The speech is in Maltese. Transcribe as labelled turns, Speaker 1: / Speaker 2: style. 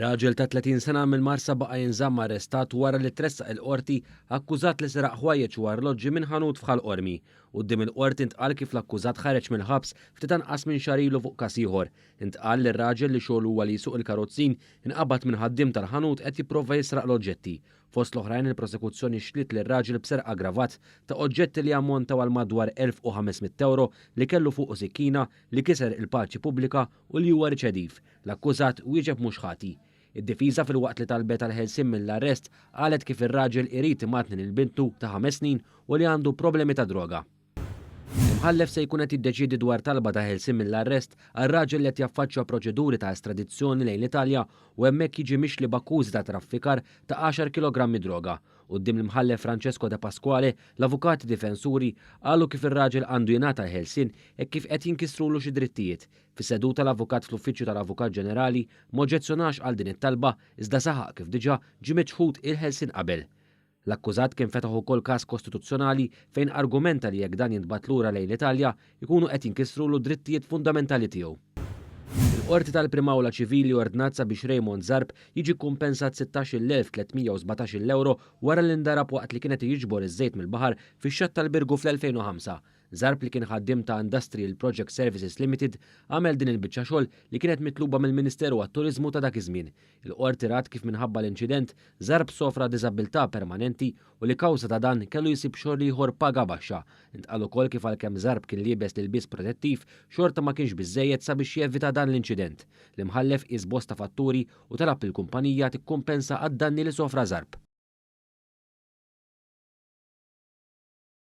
Speaker 1: Raġel ta' 30 sena mill-Marsa baqa' jinżamm arrestat wara li tressaq il-Qorti akkużat li seraq ħwajjeġ u arloġġi minn ħanut f'Ħal Qormi. Quddiem il-Qorti ntqal kif l-akkużat ħareġ mill-ħabs ftit anqas minn xahar ilu fuq każ ieħor. Intqal li r-raġel li xogħlu huwa li jsuq il-karozzin inqabad minn ħaddiem tal-ħanut qed jipprova jisraq l-oġġetti. Fost l-oħrajn il-prosekuzzjoni xliet lir-raġel b'serq aggravat ta' oġġetti li jammontaw għal madwar 1,500 ewro li kellu fuqu sikkina, li kiser il-paċi pubblika u li huwa riċediv. L-akkużat wieġeb mhux ħati. Id-difiża filwaqt li talbet għall-ħelsien mill-arrest qalet kif ir-raġel irid imatni lil bintu ta' ħames snin u li għandu problemi ta' droga. Imħallef se jkun qed jiddeċiedi dwar talba ta' ħelsien mill-arrest għal raġel li qed jaffaċċja proċeduri ta' estradizzjoni lejn l-Italja u hemmhekk jiġi mixli b'akkużi ta' traffikar ta' għaxar kilogrammi droga. Quddiem l-Imħallef Francesco Depasquale, l-avukati difensuri qalu kif ir-raġel għandu jingħata l-ħelsien hekk kif qed jinkisrulu xi drittijiet. Fis-seduta l-avukat fl-Uffiċċju tal-Avukat Ġenerali m'oġġezzjonax għal din it-talba iżda saħaq kif diġà ġie miċħud il-ħelsien qabel. L-akkużat kien fetaħ ukoll każ kostituzzjonali fejn argumenta li jekk dan jintbagħat lura lejn l-Italja jkunu qed jinkisrulu d-drittijiet fundamentali tiegħu. Il-Qorti tal-Prim'Awla Ċivili ordnat sabiex Raymond Zarb jiġi kkumpensat 16,317 ewro wara li ndarab waqt li kien qed jiġbor iż-żejt mill-baħar fix-xatt tal-Birgu fl-2005. Zarb li kien ħaddiem ta' Industrial Project Services Limited għamel din il-biċċa xogħol li kienet mitluba mill-Ministeru għat-Turiżmu ta' dak iż-żmien. Il-Qorti rat kif minħabba l-inċident, Zarb sofra diżabbiltà permanenti u li kawża ta' dan kellu jsib xogħol ieħor b'paga baxxa. Intqal ukoll kif għalkemm Zarb kien liebes l-ilbies protettiv, xorta ma kienx biżżejjed sabiex jevita dan l-inċident. L-Imħallef qies bosta fatturi u talab lill-kumpanija tikkumpensa għad-danni li sofra Zarb.